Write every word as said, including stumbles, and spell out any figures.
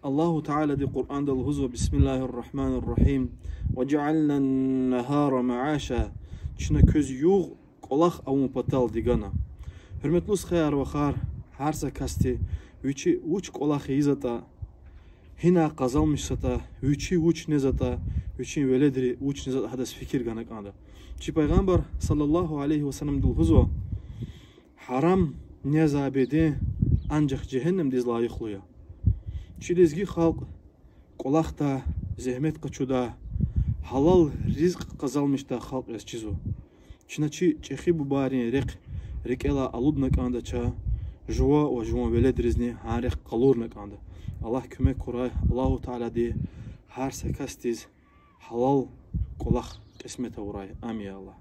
Аллагьу Таалади Къуръанда лугьузва: بسم الله الرحمن الرحيم، وجعلنا النهار معاشا. Чна квез югъ кӀвалах авун патал дигана. Гьуьрметлу стхаяр-вахар, гьар са касди вичи вуч кӀвалах ийизватӀа, гьина къазанмишзаватӀа, вичи вуч незватӀа, вичин веледри вуч незватӀа, гьадаз фикир гана кӀанда. Чи Пайгъамбар صلى الله عليه وسلمди лугьузва: гьарам незвай беден анжах жегьеннемдиз лайихлу я. Чи лезги халкь кӀвалахдай, зегьмет къачудай, гьалал ризкь къазанмишдай халкь яз чизва. Чна чи чӀехи бубайрин рехъ рикӀелай алудна кӀанда чаз, жува ва жуван веледризни гьа рехъ къалурна кӀанда. Аллагь куьмек гурай, Аллагьу Таалади гьар са касдиз гьалал кӀвалах кьисмет авурай. Амин, я Аллагь.